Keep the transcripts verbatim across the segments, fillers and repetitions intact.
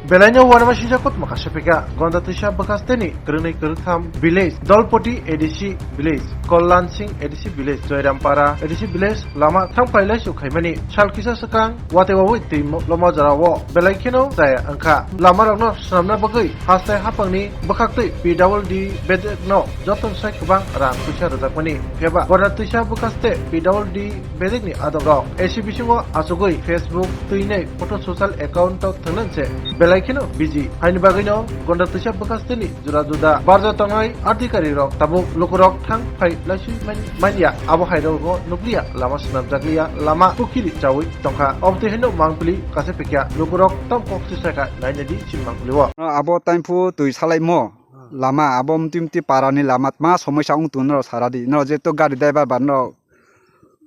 Belaino uanama sijak kotma kaisa pika, Gonda Twisa bwkha steni kwrwngnwi kwrwngtham village, Dolpoti A D C village, Kollan Singh A D C village, Joyrampara A D C village lama thangphai laisu khaimani sal kisa swkang watwi wawi twi mo-, loma jorao belai kheno chaya wngkha. Lamarokno swnamna bagwi hastai haphangni bwkhaktwi P W D bedekno joto sai kwbang rang puisa rwjakmani. Phiya ba Gonda Twisa bwkha ste P W D bedekni adongrok A C bisingo achugwi Facebook twinai photo social account o thwngna se belai kheno busy. Haini bagwino Gonda Twisa bwkha steni jora juda barja tongnai adhikari rok tabuk lukurok thang phai laisui man-, manya, abo hai rokno nukliya, lama swnamjakliya, lama pukhiri chawi tongkha. Obotwi haino mangpili kasa pikya lukurok tam kok se saka naina di sin mangpili o. Abo taimphru twi salaimo lama, abo mti mti para ni lama tma somoi sa wng tong nw sara di. Nw je to gari driver ba nw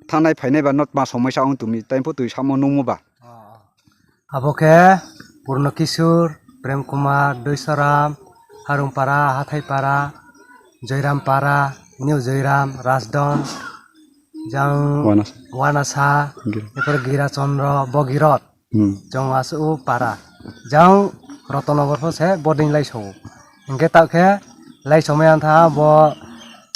thanai phainai ba nw tma somoi sa wng tong mi taimphru twi samo nungmu ba. Abo khe Purno Kishore, Prem Kumar, Doisaram, Harungpara, Hathaipara, Joyrampara, New Joyram, Rajdon, jang Wanas. Wanasa, Gir. Epor Girachandra, Bogirot, Hmm. Jong asu para, jang Rotanagar pho se boarding lai so. Hingke ta khe lai somai ang tha bo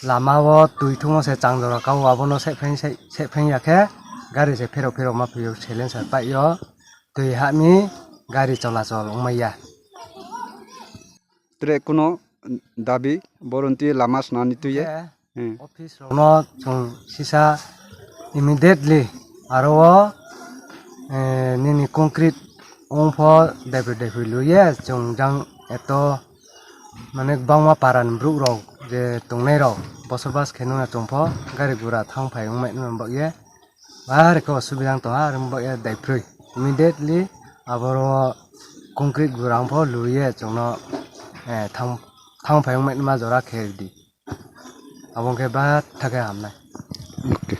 lama o twi thung o se chang jora ka o abono se pheng se, se pheng ya khe gari se phero phero ma phio silencer pai yo. Twi hami gari cholachol wngmaya. Tere kuno dabi boronti lama swnani twi ye? Khe Hmm. Office rokno chwng sisa immediately aro o, eh, nini concrete wngpho daipri daipri luye chwng jang eto mane bangma para ni borok rok je tongnai rok bosobas khe nung ya chwng pho gari gura thang phai wngmai nw bagye. Bari khe osubida wng tongha, aro wng bagya daiphrwi. Immediately aboro concrete gura wngpho luye chwngno, eh, thang, thang phai wngmai nima jora khe rwdi. Abo wngkhe batha khe hamnai. Okay.